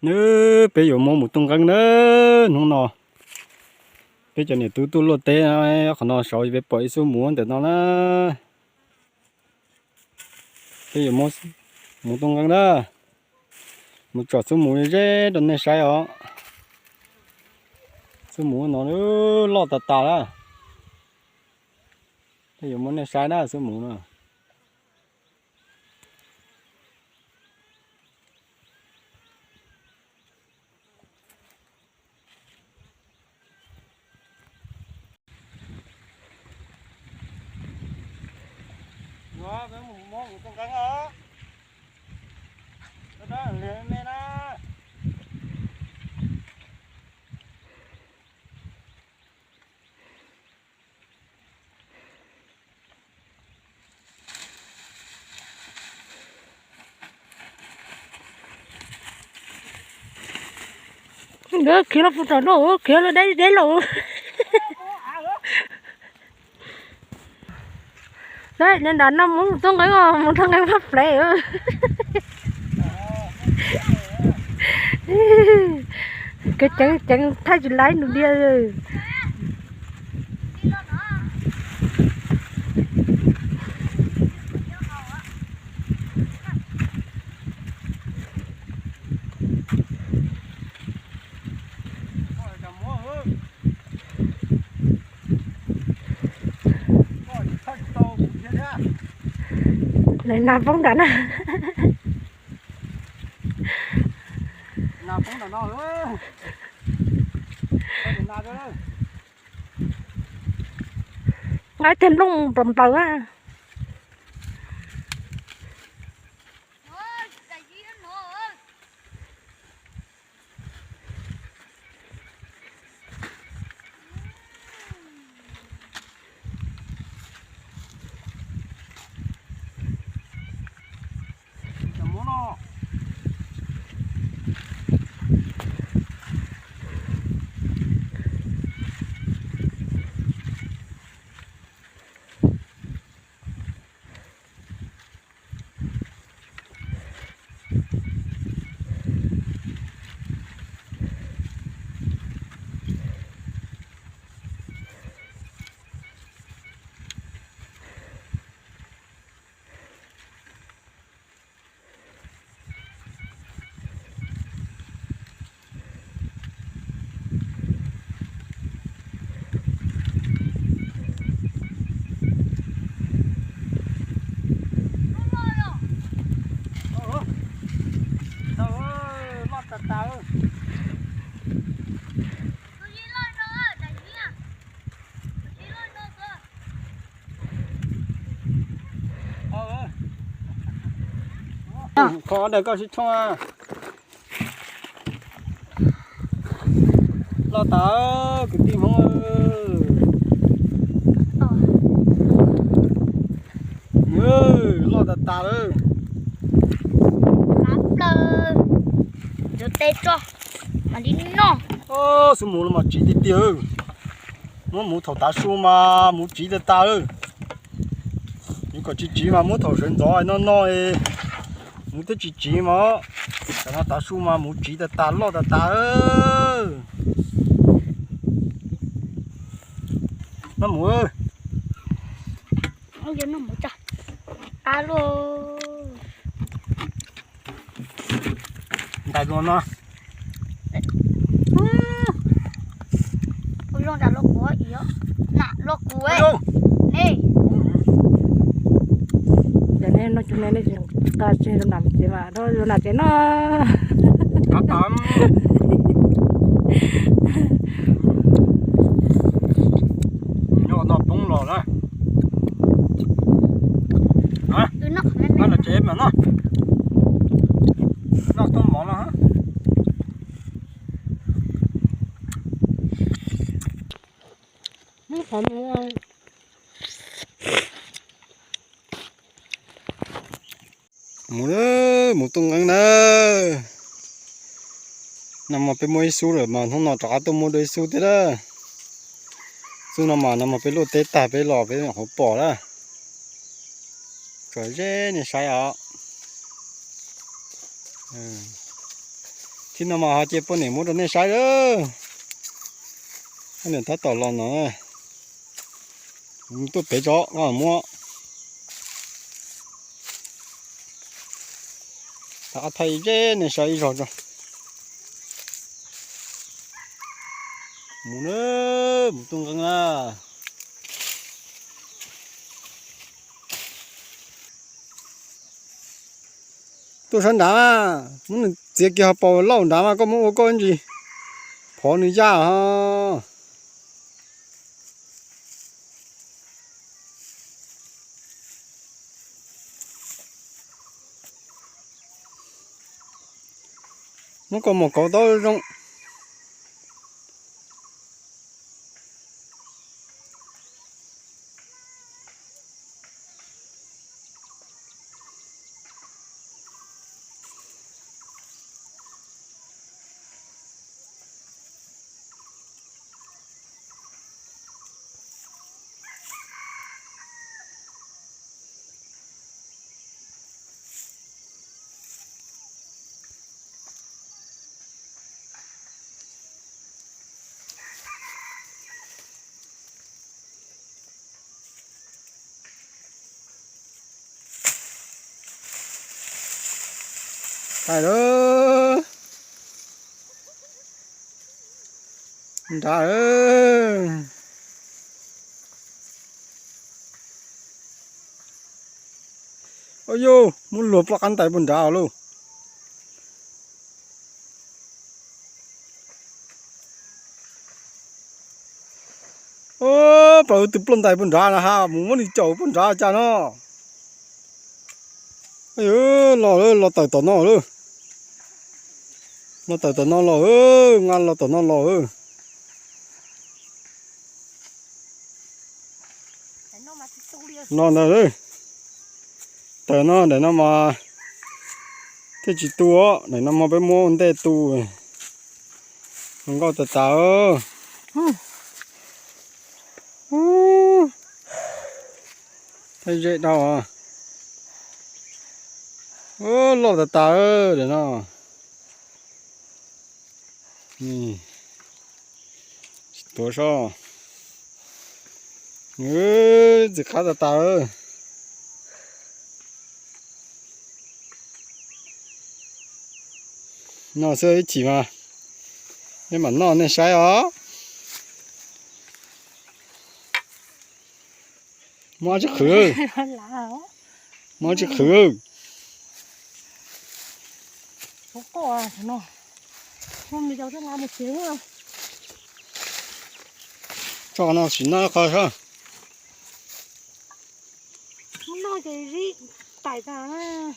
Nw, peb yuav muab mus tuaj nqeeb na. Hnub no peb cov niam tub tuaj luaj teb, qhov no saud peb pom ib xub mus ntawm no na. Peb yuav muab mus tuaj nqeeb na. Mus tsom xub mus ze rau nej saib os. Xub mus no loj tas tas lawm. Peb yuav muab nej saib na xub mus no. Khiav los puag tom no, khiav los deb deb los. Nram no mus tuaj nqeeb os, mus tuaj nqeeb paj plev. Kev ceev ceev thaij tsis laib nus diaj. Lawv nas poob nram na. Nqa ib teg nplooj nplaws nplaws a. Kho dag koj sib tshooj. Loj tas kwv tij Hmoob. Loj tas tas lawm. Xub mus los mas tsiv tiag tiag. Muab mus thaum tav su mas mus tsiv tas tas lawm. Yuav kom tsis tsiv mas muab thaum sawv ntxov no no, mus twb tsis tsiv mas. Tam no tav su mas mus tsiv tas tas loj tas tas. Noj mus. Ntais dua no. Ua zoo nram loj kuv, nram loj kuv. Yog nej noj cug ne, nej tsis nqa tsev rau nram tsev mas rau nram tsev noj. Nyob no poob los na. Nram tsev mas noj. Noj tau mov no. Mus, mus tuaj nqeeb na. Nag hmo peb muab ib xub lawm mas hnub no rov qab tuaj muab dua ib xub thiab na. Xub no mas nag hmo peb luaj teb tag peb los peb nyuam qhuav pom na. Tsom ze nej saib os. Txij no mas ho cia poj niam muab rau nej saib lawm. Poj niam tab tom los no, tuaj pem tso muab. Thaij zeb nej saib ib zaug tso. Mus na, mus tuaj nqeeb na. Tuaj sab nrad mas, muab nws txiav kiag ho paus lauj nrad mas koj muab ua koj ntsis phov nws yaj ho. Muab koj mus kauv tau zoo. Thaij lawm. Nrad. Ua yus muab luag ploj qab ntais puag nrad lauj. Pas tus ploj ntais puag nrad na ha, mus muab nws caum puag nrad cas no. Los, los tawm tom no lawm. Los tawm tom no los, nqa los tom no los. Los ntawd, tawm no daim no mas thiaj tsis tu, daim no mas peb muab ua ntej tu. Zoo nkauj tas tas. Thaij zeb dhau. Loj tas tas daim no. Tsis tuav soj. Txiv qab tas tas. Noj xwb ib chim mas, nej mam noj nej saib os. Mob tsis qhwv. Mob tsis qhwv. Tso no sim noj qhov sab. Noj ces zib tais tas.